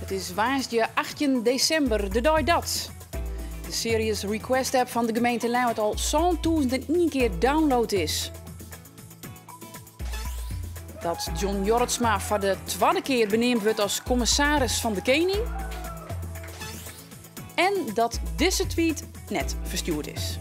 It is woansdei 18 desimber, de dei dat de Serious Request app fan de gemeente Ljouwert al 7001 kear download is. Dat John Jorritsma foar de twadde kear beneamd wurdt as kommissaris fan de Kening. En dat dizze tweet net ferstjoerd is.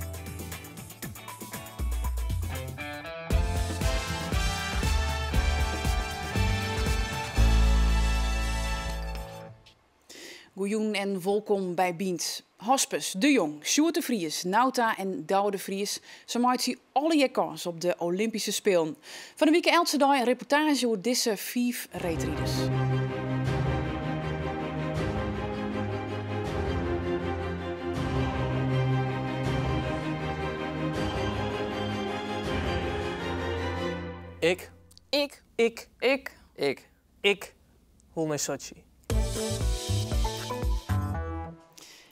Goejûn en wolkom by Bynt. Hospes, De Jong, Sjoerd de Vries, Nauta en Douwe de Vries, se meitsje allegear kâns op de Olympyske Spelen. Fan 'e wike eltse dei in reportaazje oer dizze fiif reedriders. Ik. Ik. Ik. Ik. Ik. Ik wol nei Sotsji.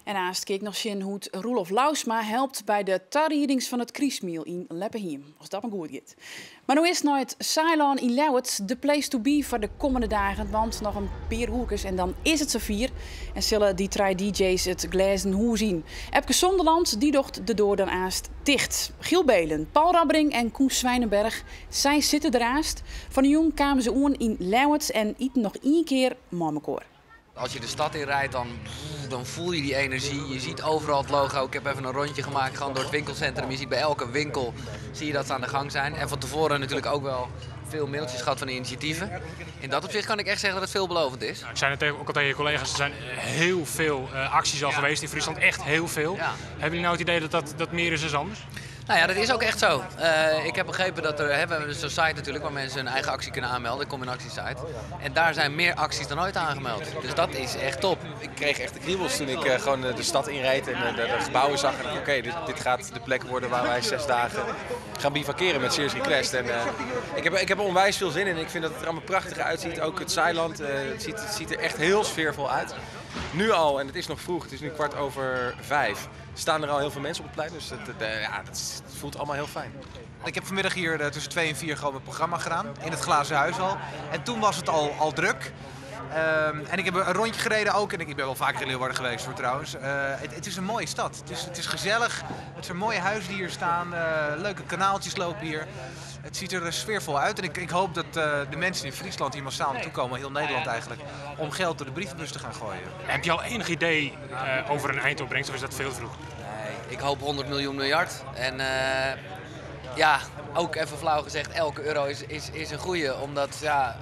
En aanst kin ik noch sjen hoe't Roelof Lousma helpt by de tariedings fan it krystmiel yn Leppehiem, as dat mar goed giet. Mar no earst nei it Saailân yn Ljouwert, de place to be foar de kommende dagen, want noch in pear oerkes en dan is it safier en sille dy trije DJ's it glêzen hûs yn. Epke Zonderland dy docht de doar dan aanst ticht. Giel Beelen, Paul Rabbering en Coen Swijnenberg, sy sitte der aanst. Fan 'e jûn kamen se oan yn Ljouwert en iten noch ien kear mei mekoar. Als je de stad in rijdt, dan, dan voel je die energie. Je ziet overal het logo. Ik heb even een rondje gemaakt gewoon door het winkelcentrum. Je ziet bij elke winkel zie je dat ze aan de gang zijn. En van tevoren natuurlijk ook wel veel mailtjes gehad van de initiatieven. In dat opzicht kan ik echt zeggen dat het veelbelovend is. Nou, ik zei het ook al tegen je collega's, er zijn heel veel acties al geweest in Friesland. Echt heel veel. Hebben jullie nou het idee dat dat meer is dan anders? Nou ja, dat is ook echt zo. Ik heb begrepen dat er, hè, we hebben zo'n site natuurlijk waar mensen hun eigen actie kunnen aanmelden, de Kom in Actie site. En daar zijn meer acties dan ooit aangemeld. Dus dat is echt top. Ik kreeg echt de kriebels toen ik gewoon de stad inreed en de gebouwen zag. En dacht, oké, dit gaat de plek worden waar wij 6 dagen gaan bivakeren met Serious Request. En ik heb er onwijs veel zin in. Ik vind dat het er allemaal prachtig uitziet. Ook het Zaailand, het ziet er echt heel sfeervol uit. Nu al, en het is nog vroeg, het is nu 5:15, staan er al heel veel mensen op het plein. Dus het voelt allemaal heel fijn. Ik heb vanmiddag hier tussen 2 en 4 gewoon mijn programma gedaan, in het Glazen Huis al. En toen was het al druk. En ik heb een rondje gereden ook. En ik ben wel vaker in Leeuwarden geweest hoor, trouwens. Het is een mooie stad. Het is gezellig. Het zijn mooie huizen die hier staan. Leuke kanaaltjes lopen hier. Het ziet er sfeervol uit. En ik hoop dat de mensen in Friesland hier massaal naartoe komen, heel Nederland eigenlijk, om geld door de brievenbus te gaan gooien. Heb je al enig idee over een eindopbrengst of is dat veel te vroeg? Nee, ik hoop 100 miljoen miljard. En ook even flauw gezegd, elke euro is een goeie. Omdat, ja,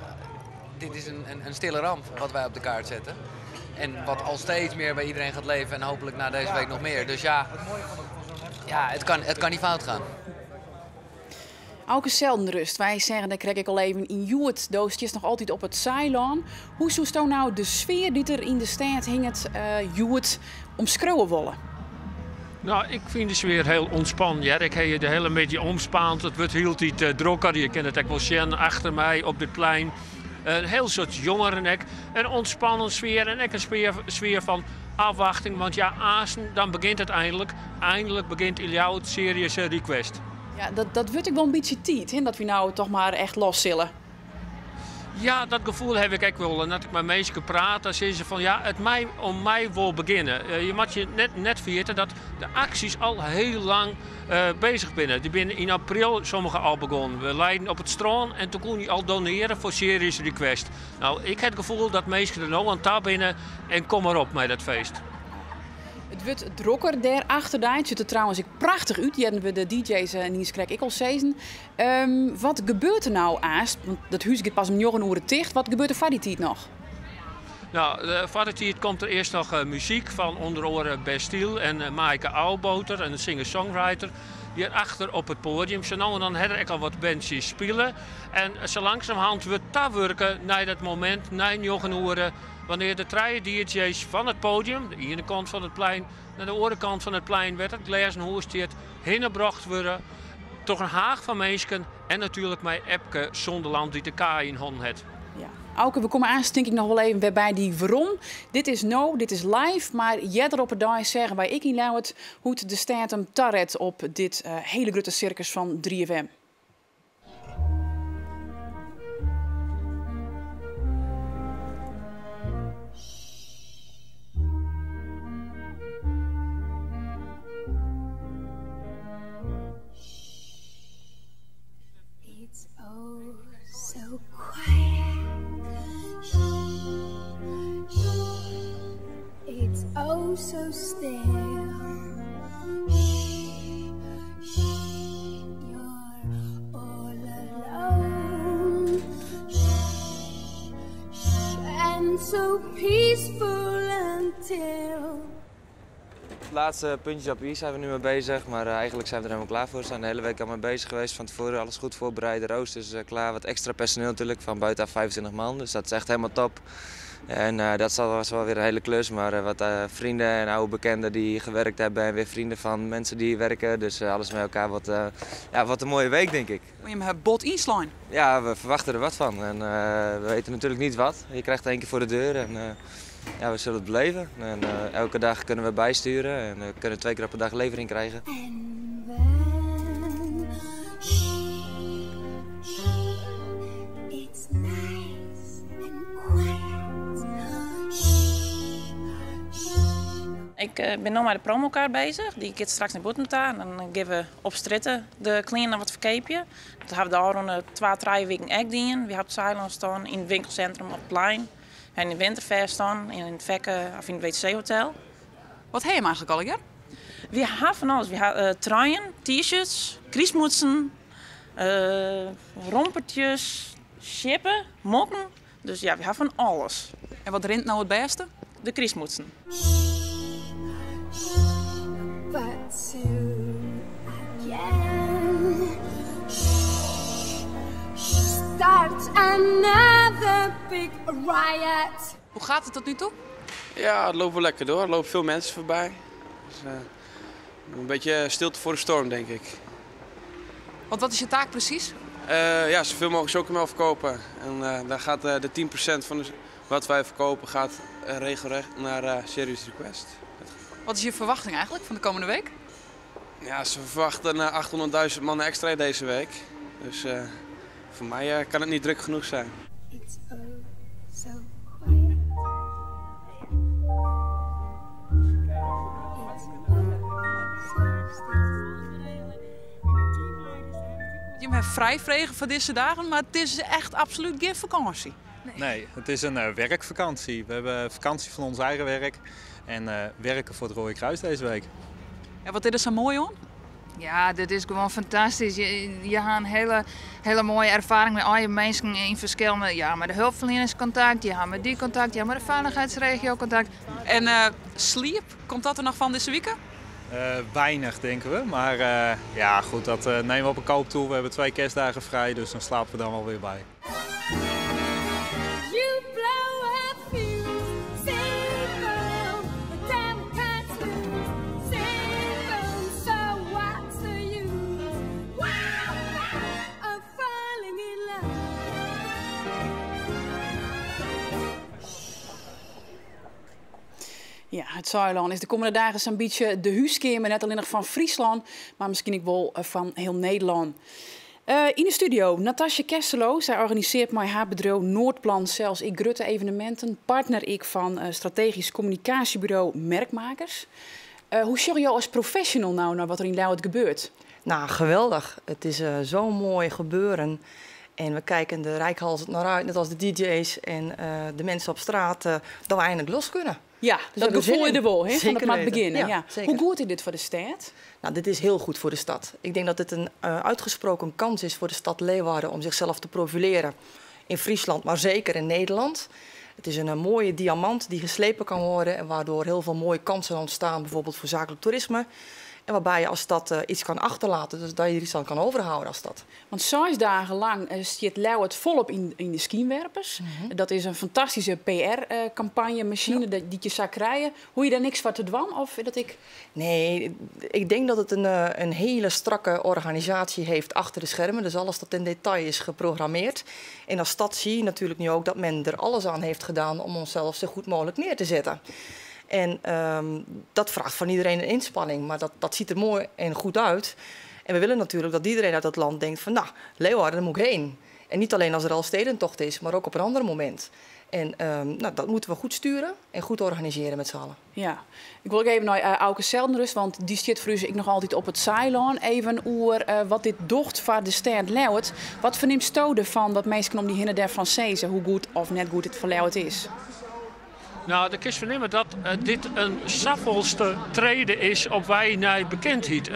dit is een stille ramp wat wij op de kaart zetten. En wat al steeds meer bij iedereen gaat leven en hopelijk na deze week nog meer. Dus het kan niet fout gaan. Auke Zeldenrust, wij zeggen, daar krijg ik al even in Joert. Doosje is nog altijd op het Zaailand. Hoe zoest nou de sfeer die er in de stad hinget Joert omschreeuwen wollen? Nou, ik vind de sfeer heel ontspannen. Ja. Ik heb je de hele beetje omspaand. Het wordt heel tijd drukker. Je kent het ook wel zien achter mij op dit plein. Een heel soort jongeren. Ook. Een ontspannen sfeer en ook een sfeer van afwachting. Want ja, Azen, dan begint het eindelijk. Eindelijk begint in jouw Serious Request. Ja, dat wordt ik wel een beetje tijd, hè, dat we nou toch maar echt los zullen. Ja, dat gevoel heb ik ook wel. En dat ik met mensen praat, dan zeggen ze van ja, het mij, om mij wil beginnen. Je moet je net vergeten dat de acties al heel lang bezig zijn. Die zijn in april sommige al begonnen. We leiden op het strand en toen kon je al doneren voor Serious Request. Nou, ik heb het gevoel dat mensen er nou aan tafel binnen en kom maar op met dat feest. Het wordt drukker daar achter daar. Het ziet er trouwens ook prachtig uit. Die hebben we de D J's Niels Krek ik al zezen. Wat gebeurt er nou aast? Want dat huis gaat pas om 9 uur dicht. Wat gebeurt er voor die tijd nog? Nou, voor die tijd komt er eerst nog muziek van onder andere Bastille en Maaike Ouboter en de singer-songwriter. Hierachter op het podium. Zo nou en dan hebben er ook al wat bandjes spelen. En zo langzamerhand we daar werken naar dat moment, naar 9 uur, wanneer de drie D J's van het podium, de ene kant van het plein, naar de andere kant van het plein, werd het glazen huis heengebracht worden. Toch een haag van mensen en natuurlijk mijn Epke Zonderland die de K in handen heeft. Ja. Auke, we komen aan, denk ik nog wel even weer bij die waarom. Dit is no, dit is live, maar jeder op het dag zeggen wij ik in Ljouwert hoe de staat hem tarret op dit hele grote circus van 3FM. oh so still. Shh, shh, you're all alone. Shh, shh, and so peaceful until. Laatste puntjes op i zijn we nu mee bezig, maar eigenlijk zijn we er helemaal klaar voor. We zijn de hele week al mee bezig geweest, van tevoren alles goed voorbereiden, roosters klaar, wat extra personeel natuurlijk, van buitenaf 25 man, dus dat is echt helemaal top. En dat was wel weer een hele klus, maar wat vrienden en oude bekenden die gewerkt hebben en weer vrienden van mensen die hier werken, dus alles met elkaar, wat een mooie week, denk ik. Moet je hem bot inslaan? Ja, we verwachten er wat van en we weten natuurlijk niet wat. Je krijgt er één keer voor de deur en we zullen het beleven. En elke dag kunnen we bijsturen en we kunnen 2 keer op een dag levering krijgen. And then, shh, shh, it's nice and quiet. Shh, shh. Ik ben nog met de promokaart bezig. Die gaat straks naar buiten en dan geven we op stritten de kleine wat verkeepje. Dat hebben we daar rond de 2, 3 weken echt dienen. We hebben het Zeiland staan in het winkelcentrum op het plein. En in de winterfest staan, in het Vekke of in het WTC-hotel. Wat heb je hem eigenlijk al, hè? We hebben van alles. We hebben truien, t-shirts, kriesmoetsen, rompertjes, chippen, mokken. Dus we hebben van alles. En wat rint nou het beste? De kriesmoetsen. But soon again, shh, shh, start another big riot. Hoe gaat het tot nu toe? Ja, het loopt wel lekker door. Er lopen veel mensen voorbij. Dus een beetje stilte voor de storm, denk ik. Want wat is je taak precies? Zoveel mogelijk chocomel verkopen. En daar gaat de 10% van wat wij verkopen gaat regelrecht naar Serious Request. Wat is je verwachting eigenlijk van de komende week? Ja, ze verwachten 800.000 man extra deze week. Dus voor mij kan het niet druk genoeg zijn. It's oh so quiet. It's oh so still. Je hebt vrij vregen voor deze dagen, maar het is echt absoluut geen vakantie. Nee, het is een werkvakantie. We hebben vakantie van ons eigen werk en werken voor het Rode Kruis deze week. En wat is er zo mooi om? Ja, dit is gewoon fantastisch. Je hebt een hele, hele mooie ervaring met al je mensen in verschillende... Ja, met de hulpverlenerscontact, je hebt met die contact, je hebt met de veiligheidsregio contact. En sleep, komt dat er nog van deze week? Weinig, denken we. Maar dat nemen we op een koop toe. We hebben 2 kerstdagen vrij, dus dan slapen we dan wel weer bij. You blow a fuse, save 'em, but damn can't lose, save 'em, so what's the use? Wow, of falling in love. Ja, het Saailân is de komende dagen zo'n beetje de huiskamer, net alleen nog van Friesland, maar misschien ook wel van heel Nederland. In de studio Natasja Kesselo, zij organiseert met haar bedrijf Noordplan zelfs ik grutte evenementen, partner ik van strategisch communicatiebureau Merkmakers. Hoe zie je als professional nou naar wat er in Ljouwert gebeurt? Geweldig. Het is zo'n mooi gebeuren. En we kijken de rijkhalsend naar uit, net als de D J's en de mensen op straat, dat we eindelijk los kunnen. Ja, Dus dat we hebben gevoel zin je in. er wel, hè, van het Zeker maar weten. beginnen. Ja, Ja. zeker. Hoe goed is dit voor de stad? Dit is heel goed voor de stad. Ik denk dat dit een uitgesproken kans is voor de stad Leeuwarden om zichzelf te profileren in Friesland, maar zeker in Nederland. Het is een mooie diamant die geslepen kan worden en waardoor heel veel mooie kansen ontstaan, bijvoorbeeld voor zakelijk toerisme. En waarbij je als stad iets kan achterlaten, dus dat je er iets aan kan overhouden als stad. Want 6 dagen lang zit Ljouwert volop in de skienwerpers. Dat is een fantastische P R-campagne, machine die je zou krijgen. Hoe je daar niks van te dwan? Of dat ik... Nee, ik denk dat het een hele strakke organisatie heeft achter de schermen. Dus alles dat in detail is geprogrammeerd. En als stad zie je natuurlijk nu ook dat men er alles aan heeft gedaan om onszelf zo goed mogelijk neer te zetten. En dat vraagt van iedereen een inspanning, maar dat ziet er mooi en goed uit. En we willen natuurlijk dat iedereen uit dat land denkt van, Leeuwarden, daar moet ik heen. En niet alleen als er al stedentocht is, maar ook op een ander moment. En dat moeten we goed sturen en goed organiseren met z'n allen. Ja, ik wil ook even naar Auke Zeldenrust, want die zit voor u ik nog altijd op het Saailân. Even oer wat dit docht voor de stad Ljouwert. Wat verneemt Stode van dat mensen om die hinnen daar van zezen, hoe goed of net goed het voor Ljouwert is? Nou, de kinst fernimme dat dit in safolste trede is op wei nei bekendheid.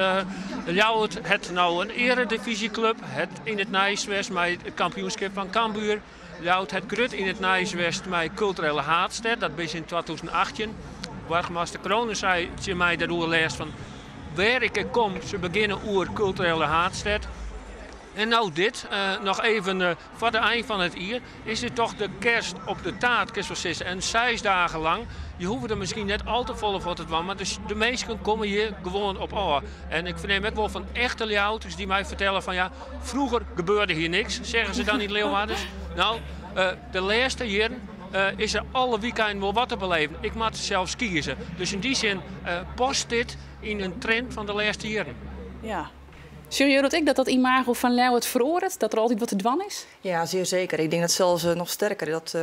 Ljouwert hat no in earedivyzjeklup, hat yn it nijs west mei it kampioenskip fan Cambuur. Ljouwert hat grut yn it nijs west mei kulturele haadstêd, dat is yn 2018. Boargemaster Crone sei tsjin my dêroer lêst fan wêr ik ek kom, se begjinne oer kulturele haadstêd. En no dit, noch even foar de ein fan it jier, is dit toch de kerst op de taart, kinst wol sizze. En seis dagen lang, je hoege der miskien net al te folle foar te dwaan, mar de minsken komme hjir gewoan op ôf. En ik fernim ek wol fan echte Ljouwerters dy't my fertelle fan ja, vroeger gebeurde hier niks, zeggen ze dan yn Leeuwarden. Nou, de lêste jierren is der alle wykeinen wol wat te beleven. Ik moat sels kieze. Dus yn dy sin past dit yn in trend fan de lêste jierren. Ja. Sjogge jo dat ek, dat dat imago fan Ljouwert feroaret? Dat der altyd wat te dwaan is? Ja, zeer zeker. Ik denk dat zelfs nog sterker. Dat,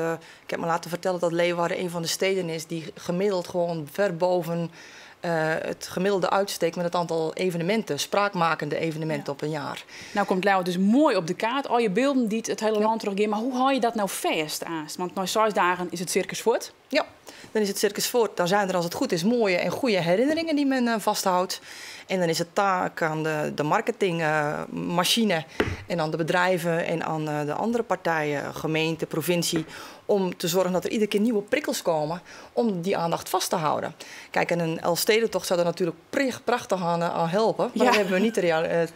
ik heb me laten vertellen dat Leeuwarden een van de steden is die gemiddeld gewoon ver boven het gemiddelde uitsteekt met het aantal evenementen, spraakmakende evenementen op een jaar. Nou komt Ljouwert dus moai op de kaart. Al je bylden dy't it hiele lân troch gean. Mar hoe hâld je dat no fêst aanst? Want nei 6 dagen is it sirkus fuort. Ja, dan is het circus voort. Dan zijn er als het goed is mooie en goede herinneringen die men vasthoudt. En dan is het taak aan de marketingmachine en aan de bedrijven en aan de andere partijen, gemeente, provincie, om te zorgen dat er iedere keer nieuwe prikkels komen om die aandacht vast te houden. Kijk, en een Elfstedentocht zou daar natuurlijk prachtig aan helpen, maar dat hebben we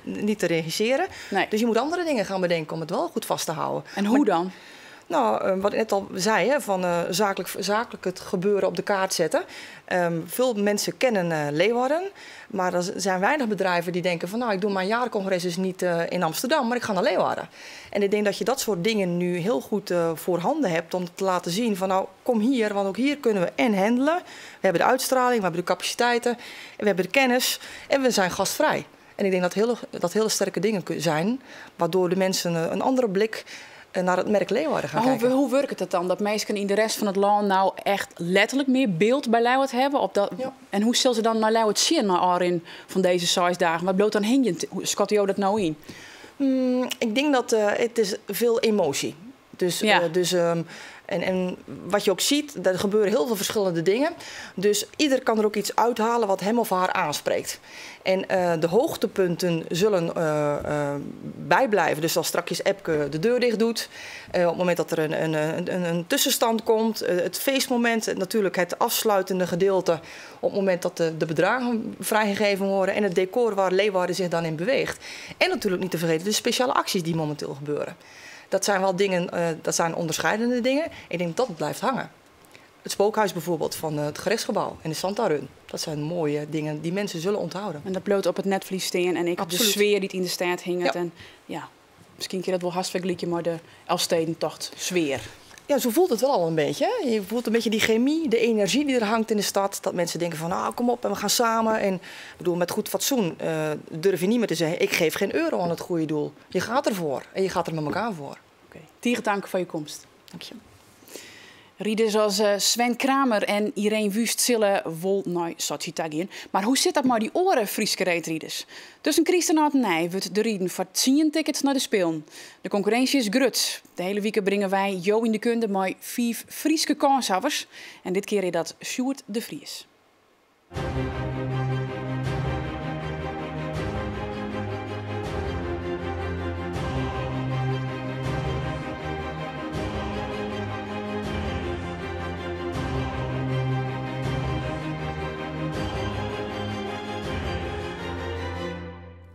niet te regisseren. Dus je moet andere dingen gaan bedenken om het wel goed vast te houden. En hoe dan? Nou, wat ik net al zei, hè, van zakelijk het gebeuren op de kaart zetten. Veel mensen kennen Leeuwarden, maar er zijn weinig bedrijven die denken van, nou, ik doe mijn jaarcongres dus niet in Amsterdam, maar ik ga naar Leeuwarden. En ik denk dat je dat soort dingen nu heel goed voorhanden hebt om te laten zien van, nou, kom hier, want ook hier kunnen we en handelen. We hebben de uitstraling, we hebben de capaciteiten, en we hebben de kennis en we zijn gastvrij. En ik denk dat dat hele sterke dingen zijn, waardoor de mensen een andere blik naar het merk Leeuwarden gaan Maar kijken. hoe werkt het dan? Dat mensen in de rest van het land nou echt letterlijk meer beeld bij Leeuwarden hebben? Op dat, En hoe zullen ze dan naar Leeuwarden zien, naar Arin van deze 6 dagen? Wat bloot dan heen? Hoe schat jou dat nou in? Ik denk dat het is veel emotie. En wat je ook ziet, er gebeuren heel veel verschillende dingen. Dus ieder kan er ook iets uithalen wat hem of haar aanspreekt. En de hoogtepunten zullen bijblijven. Dus als straks Epke de deur dicht doet, op het moment dat er een tussenstand komt, het feestmoment, natuurlijk het afsluitende gedeelte op het moment dat de bedragen vrijgegeven worden en het decor waar Leeuwarden zich dan in beweegt. En natuurlijk niet te vergeten de speciale acties die momenteel gebeuren. Dat zijn wel dingen, dat zijn onderscheidende dingen. Ik denk dat het blijft hangen. Het spookhuis bijvoorbeeld van het gerechtsgebouw en de Santa Run. Dat zijn mooie dingen die mensen zullen onthouden. En dat bloot op het netvlies staan en ik de sfeer die in de stad hing. En ja, misschien keer dat wel hartstikke liedje, maar de Elfstedentocht sfeer. Ja, zo voelt het wel al een beetje. Hè? Je voelt een beetje die chemie, de energie die er hangt in de stad. Dat mensen denken van, nou, kom op en we gaan samen. En met goed fatsoen durf je niet meer te zeggen, ik geef geen euro aan het goede doel. Je gaat ervoor en je gaat er met elkaar voor. Oké. Tige dank voor je komst. Dank je. Rieders als Sven Kramer en Ireen Wüst zullen wol naar Sotsji ta gean. Maar hoe zit dat mei die oare Fryske reedriders? Tussen Kryst en Ald en Nij wurdt der riden foar 10 tickets nei de Spelen. De konkurrinsje is grut. De hiele wike bringe wy jo yn de kunde mei 5 Fryske kânshawwers. En dit kear is dat Sjoerd de Vries.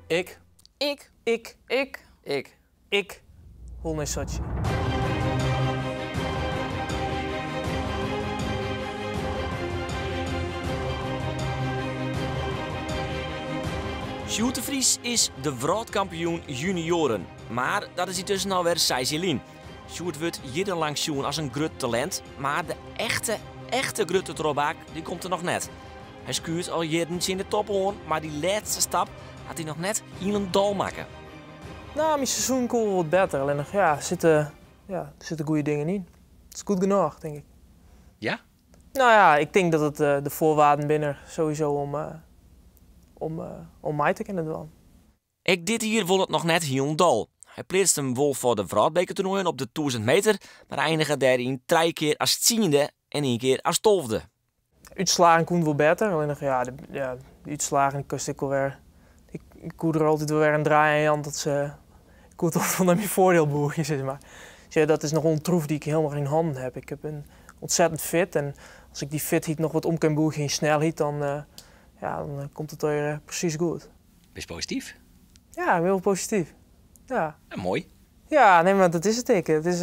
Ik. Ik. Ik. Ik. Ik. Ik. Wol nei Sotsji. Sjoerd de Vries is de wrâldkampioen junioren. Maar dat is yntusken alwer 6 jier lyn. Sjoerd wurdt jierrenlang sjoen as in grut talint, mar de echte grutte trochbraak dy komt der noch net. Hy skuurt al jierren tsjin de top oan, mar dy lêste stap hat hy noch net hielendal makke. Nou, myn seizoen koe wol wat better. Allinnich, ja, der sitte goede dingen yn. It is goed genôch, tink ik. Ja? Nou ja, ik tink dat it de foarwaarden binne sowieso om mei te kinnen dwaan. Ek dit jier wol it noch net hielendal. Hy pleatste him wol foar de wrâldbekertoernoaien op de 1000 meter, mar einige dêryn 3 kear as 10e. en ien kear as tolfde. Útslagen koene wol better, allinnich ja, de, ja, de útslagen koest ek wol wer. Ik, ik koe der altyd wol wer in draai aan jaan dat se. Ik koe it wol nei myn foardiel bûgje, sis mar. Dus ja, dat is noch wol in troef dy't ik hielendal yn hannen ha. Ik bin ontzettend fit en as ik dy fitheid noch wat om kin bûgje yn snelheid, dan, ja, dan komt it wer presys goed. Bist posityf? Ja, ik bin wol posityf. Ja. Ja, moai. Ja, nee, mar dat is it ek. It is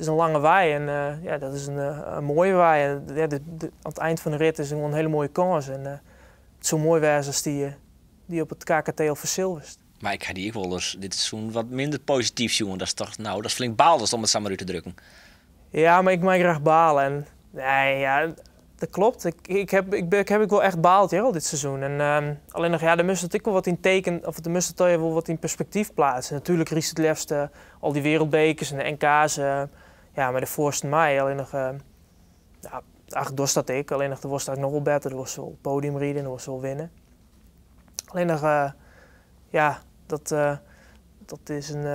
in lange wei en ja, dat is in moaie wei. En, ja, oan it ein fan de rit is gewoan in hiele moaie kâns. En it soe moai wêze as dy op it KKT al fersilverest. Mar ik ha dy ek wolris dit seizoen wat minder posityf sjoen. Dat is toch, no, dat is flink baalst om it sa mar út te drukken. Ja, mar ik mei graach bale. En, nee, ja, dat klopt. Ik heb, ik, ik heb ek wol echt baald hear, al dit seizoen. En allinnich, ja, dan moatst it ek wol wat yn teken, of dan moatst it wol wat yn perspektyf pleatse. Natuerlik rydst it leafst al dy wereldbekers en de NK's ja, mei de foarsten mei. Allinnich, ja, ach, dochst dat ek. Allinnich, do wolst noch wol better. Do wolst wol it podium ride, do wolst wol winne. Allinnich, ja, dat is in,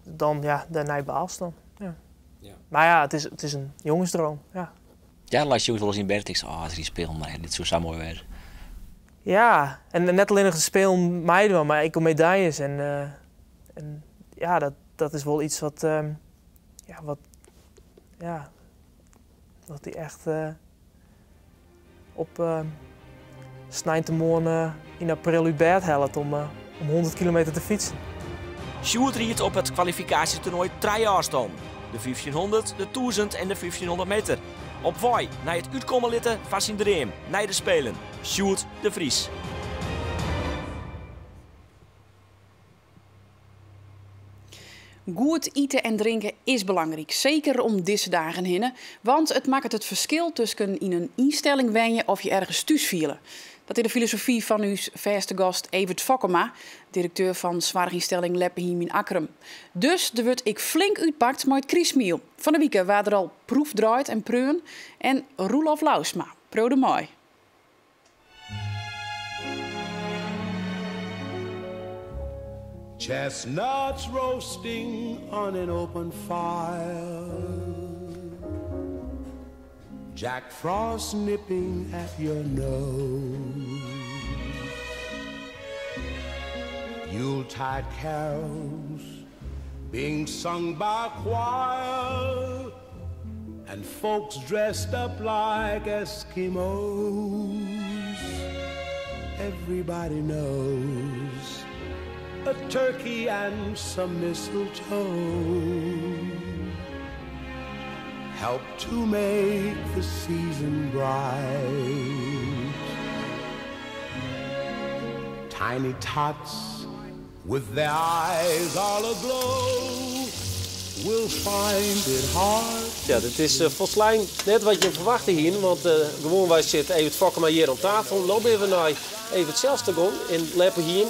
dan, ja, dêrnei baalst dan. Ja. Ja. Mar ja, it is in jongesdroom, ja. Ja, leist jûns wolris yn bêd en tinkst, oh, as ik dy Spelen mar ha, dit soe sa moai wêze. Ja, en net allinnich de Spelen meidwaan, mar ek om medaljes. En, en ja, dat is wol yts wat, ja, wat, ja, wat dy echt op sneintemoarn yn april út bêd hellet om 100 kilometer te fytsen. Sjoerd ried op it kwalifikaasjetoernoai trije ôfstannen, de 1500, de 1000 en de 1500 meter. Op wei nei it útkomme litten fan syn dream, nei de Spelen. Sjoerd de Vries. Goed ite en drinke is belangryk, seker om dizze dagen hinne. Want it makket it ferskil tusken yn in ynstelling wenje of je ergens thús fiele. Dat is de filosofy fan ús fêste gast Evert Fokkema, direkteur fan soarchynstelling Leppehiem yn Akkrum. Dus der wurdt ek flink útpakt mei it krystmiel. Fan 'e wike waard der al proefdraaid en preaun en Roelof Lousma preaude mei. Chestnuts roasting on an open fire. Jack Frost nipping at your nose. Yuletide carols being sung by a choir. And folks dressed up like Eskimos. Everybody knows a turkey and some mistletoe help to make the season bright. Tiny tots with their eyes all aglow will find it hard. Ja, dit is folslein net wat je ferwachte hiene, want gewoanwei sit Evert Fokkema hjir oan tafel. No binne we nei Evert sels ta gong yn Leppehiem.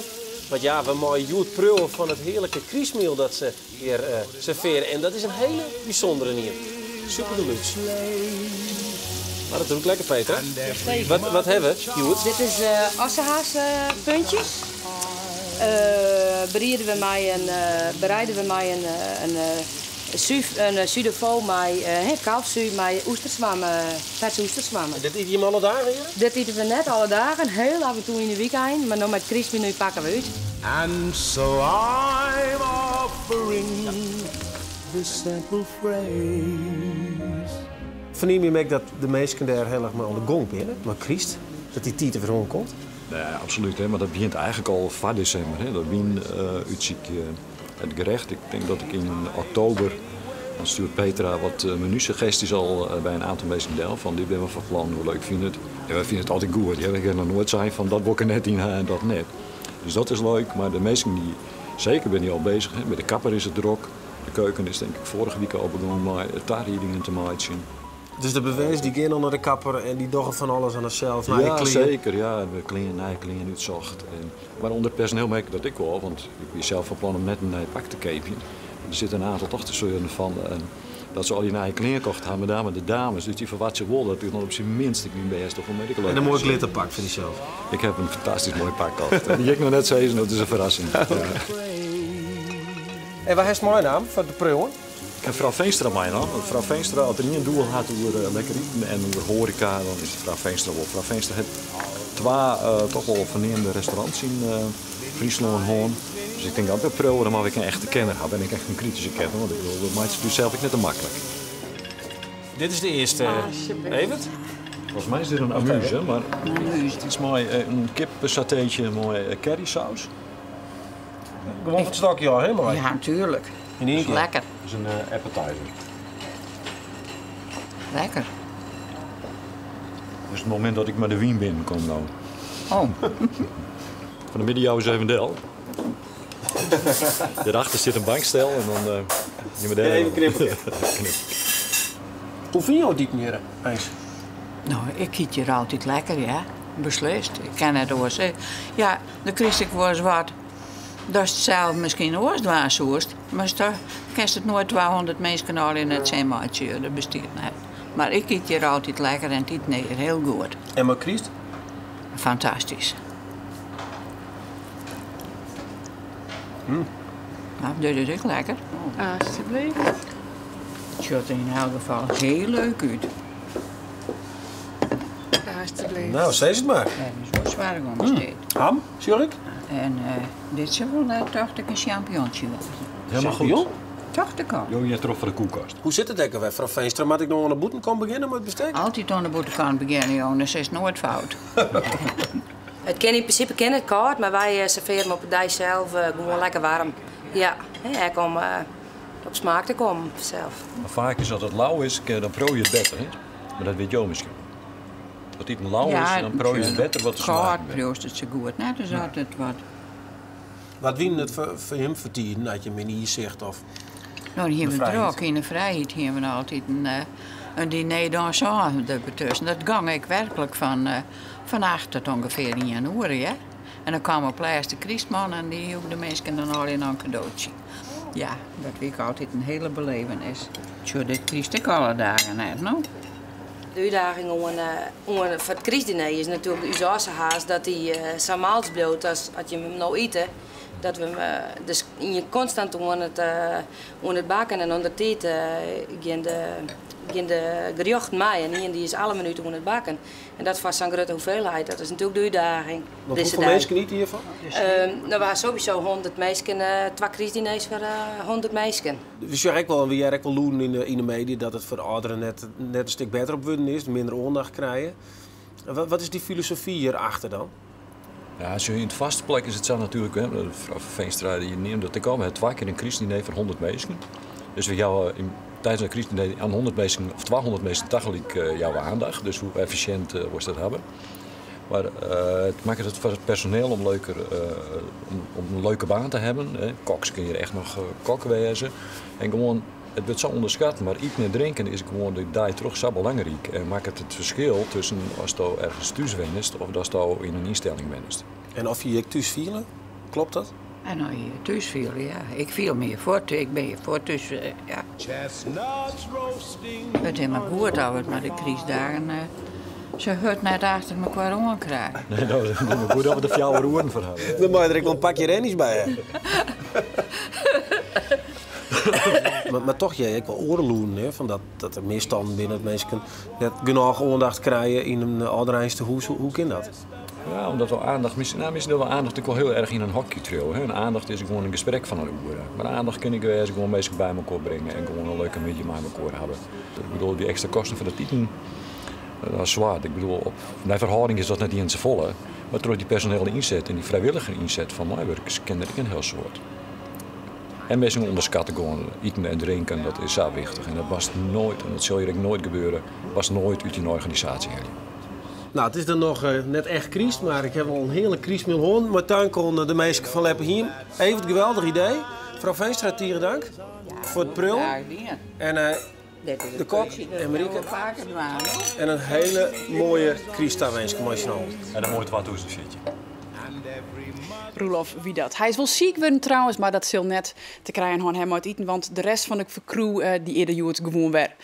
Want ja, we meie hjoed priuwe fan it hearlike krystmiel dat se hjir servearje. En dat is in hiele bysûndere ien. Super deluxe. Mar dat rûkt lekker, Petra. Wat, wat hawwe we hjoed? Dit is ossehaaspuntjes. Bereide we mei in sudefo mei kalfsú mei oesterswammen, ferse oesterswammen. En dit ite jim alle dagen hjir? Dit ite we net alle dagen, hiel af en toe yn de wykein, mar no mei it krystmenu pakke we út. And so I'm offering this simple phrase. Fernimme jim ek dat de minsken dêr hiel erch mei oan de gong binne, mei kryst? Dat dy tiid der wer oan komt? Nee, absolút. Hè, mar dat begjint eigentlik al foar desimber. Hè. Dat wyn útsykje, it gerecht. Ik tink dat ik yn oktober, dan stjoert Petra wat menusuggestjes al by in oantal minsken del. Fan dit binne we fan plan, hoe leuk fine it. En wy fine it altyd goed. Hè. We kinne noch noait sein fan dat wol ik der net yn ha en dat net. Dus dat is leuk. Mar de minsken dy, seker binne dy al bezich. Hè. By de kapper is it drok. De keuken is tink ik foarige wike al begûn mei tariedingen te meitsjen. Dus de bewenners dy gean al nei de kapper en dy dogge fan alles oan harsels, nije Ja, klean. seker. Ja, we klean, nije klean útsocht. En, mar ûnder it personiel merk ik dat ek wol, want ik wie sels fan plan om net in nij pak te keapjen. Der sitte in oantal toch te seuren fan dat se al dy nije klean kocht ha, met name de dames. Dus dy ferwachtsje wol dat ik dan op syn minst ik myn bêst doch om ek leuk En in moai te sjen. glitterpak foar dysels. Ik ha in fantastysk moai pak kocht. Dy ha ik noch net sizzen, dat is in ferrassing. Ja. En wat hast meinaam foar te priuwen? Ik ha frou Veenstra meinaam. Want frou Veenstra, as der ien doel hat oer eh, lekker iten en oer hoareka, dan is it frou Veenstra wol. Frou Veenstra hat twa eh, toch wol ferneamde restaurants yn eh, Fryslân hân. Dus ik tink dat we priuwe, dan moatte we ek in echte kenner hawwe. En ek echt in krityske kenner, want ik bedoel, dat meitsje it ús ek net te maklik. Dit is de earste, Evert. Folgens my is dit in amuse, mar it is mei in kipsateetje mei currysaus. Gewoan fan it stokje ôf, hè, mei? Ja, natuerlik. Yn ien kear. Lekker. Dat is in appetizer. Lekker. Dus it momint dat ik mei de wyn binnenkom no. Oh. Fan 'e middei jouwe se even del. Dêrachter sit in bankstel en dan gean we dêr Even knippen. Knip. Hoe fine jo it iten hjir eins? No, ik yt hjir altyd lekker, ja. Beslist. Ik kin net oars. Ja, dan krijst ek wolris wat datst sels miskien oars dwaan soest. Mar dan kinst it noait 200 minsken allegear nei it sin meitsje. Dat bestiet net. Mar ik yt hjir altyd lekker en it iten is hjir hiel goed. En mei kryst? Fantastysk. No, dit is ek lekker. Alsjeblieft. It sjocht der yn elk gefal hiel leuk út. Alsjeblieft. No, sis it mar. Dêr is wol soarch oan besteed. Ham, sjoch ik. En dit sil wol net, tocht ik, in champignontje wêze. Helemaal goed. Tocht ik al. Jo heart troch foar de koelkast. Hoe sit it ek alwer, frou Veenstra? Moat ik no oan de bûtenkant begjinne mei it bestek? Altyd oan de bûtenkant begjinne, jong. Dan is noait fout. It kin yn prinsipe kin it kâld, mar wy servearje him op de dei sels gewoan lekker waarm. Ja, ek om op smaak te kommen sels. Mar faak is as it lau is, dan priuwe je it better. Hè? Mar dat witte jo miskien wol. As iten lau is, dan priuwe je it better wat de smaak Kâld priuwst it sa goed net, dus altyd wat. Wat wienen it foar jim foar tiden, as jim yn ynsicht of No, dan hiene we de frijheid? drok. Yn de frijheid hiene we altyd in diner dansant dertusken. Dat gong ek werklik fan acht tot ûngefear ien oere, ja. En dan kaam op lêst de krystman en dy joech de minsken dan allegear in kadootsje. Ja, dat wie ek altyd in hiele belevenis. Sjoch, dit krijst ek alle dagen net, no? De útdaging oan foar it krystdiner is natuerlik ús âldste haast dat dy sa mâl bliuwt as as je him no ite. Dat we him dus yn konstant oan it bakken en oan de tiid gean de gerjochten mei en ien dy is alle minuten oan it bakken. En dat foar sa'n grutte hoeveelheid, dat is natuerlik de útdaging. Want dizze hoefolle dei. minsken ite hjirfan? No, we ha sowieso 100 minsken, twa krystdiners foar 100 minsken. We sjogge ek wol, en we hearre ek wol lûden yn de media dat it foar de âlderen net in stik better op wurden is, minder oandacht krije. Wat is dy filosofy hjirachter dan? Ja, sjoch, yn it foarste plak is it sa natuerlik, hè, frou Veenstra dy neamde it ek al, we ha twa kear in krystdiner foar 100 minsken. Dus we jouwe tidens in krystdiner oan 100 minsken of 200 minsken tagelyk jouwe aandacht. Dus hoe effisjint wolst dat hawwe? Mar it makket it foar it personeel om in leuke baan te hawwen. Hè. Koks kinne hjir echt noch kok wêze. En gewoan, it wurdt sa ûnderskat, mar iten en drinken is gewoan de dei troch sa belangryk. En makket it ferskil tusken asto ergens thús wennest of datsto yn in ynstelling wennest. En oft je je ek thús fiele, kloppet dat? En no je je thús fiele, ja. Ik fiel my hjir fuort, ik bin hjir fuort thús, ja. Chestnuts roasting. It is mar goed dat we it mei de krystdagen sa hurd net achter mekoar oan krije. Nee, dat is mar goed dat we der 4 oeren foar hawwe. Dan mei der ek wol in pakje rennies by ha. Mar toch hear ik wol oare lûden, hè, fan dat der misstannen binne, dat minsken net genôch oandacht krije yn in âldereintehûs. Hoe kin dat? Ja, omdat we aandacht, miskien, no, miskien dat we aandacht ek wol hiel erch yn in hokje triuwe. Hè. En aandacht is gewoan in gesprek fan in oere. Mar aandacht kin ek wêze gewoan minsken by mekoar bringe en gewoan in leuke middei mei mekoar hawwe. Ik bedoel, dy ekstra kosten foar dat iten, dat is swaar. Ik bedoel, op, nei ferhâlding is dat net iens safolle. Mar troch dy personele ynset en dy frijwillige ynset fan meiwurkers kin der ek in hiel soad. En minsken ûnderskatte gewoan iten en drinken, dat is sa wichtich. En dat moatst noait, en dat sil hjir ek noait gebeure, moatst noait út dyn organisaasje helje. No, it is dan noch net echt kryst, mar ik ha wol in hearlik krystmiel hân. Mei tank oan de minsken fan Leppehiem. Even it geweldich idee. Frou Veenstra, tige dank foar it priuwen. En de kok en Marieke. En in hiele moaie kryst tawinske mei syn allen. En in moai 2014. Roelof wie dat. Hy is wol siik wurden trouwens, mar dat sil net te krijen hân ha mei it iten, want de rest fan de crew dy is der hjoed gewoan wer.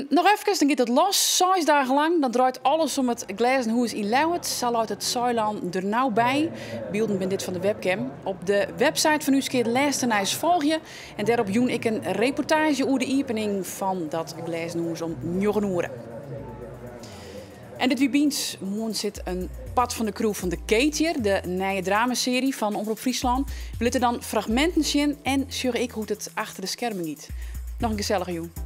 Noch efkes, dan giet it los. Seis dagen lang, dan draait alles om it Glêzen Hûs yn Ljouwert. Sa leit it Saailân der no by. Bylden binne dit fan de webcam. Op de website fan ús kinne it lêste nijs folgje. En dêrop jûn ek in reportaazje oer de iepening fan dat Glêzen Hûs om njoggen oere. En dit wie Bynt. Moarn sit in part fan de crew fan De Keet hjir, de nije dramasearje fan Omrop Fryslân. We litte dan fragminten sjen en sjogge ek hoe't it achter de skermen giet. Noch in gesellige jûn.